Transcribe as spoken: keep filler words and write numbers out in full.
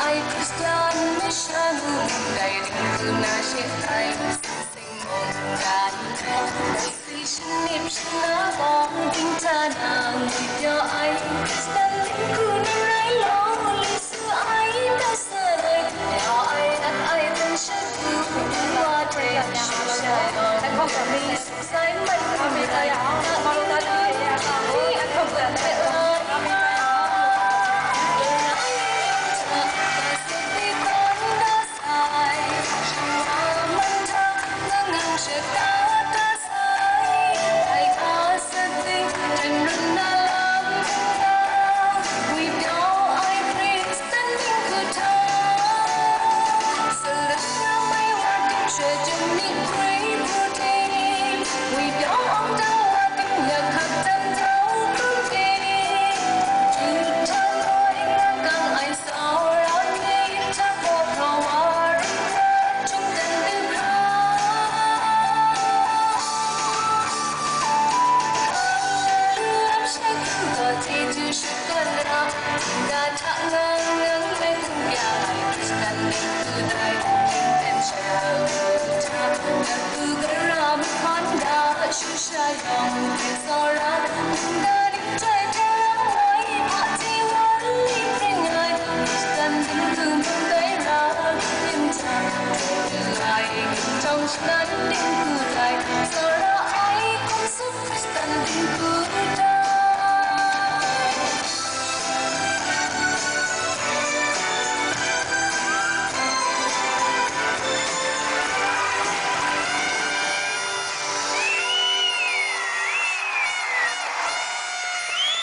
Ai Hkristu masha ngu ndai ring lu na she ai, sing sing mung ga ni hte, si shanip shana bawng, ding hta na ngwi pyaw ai,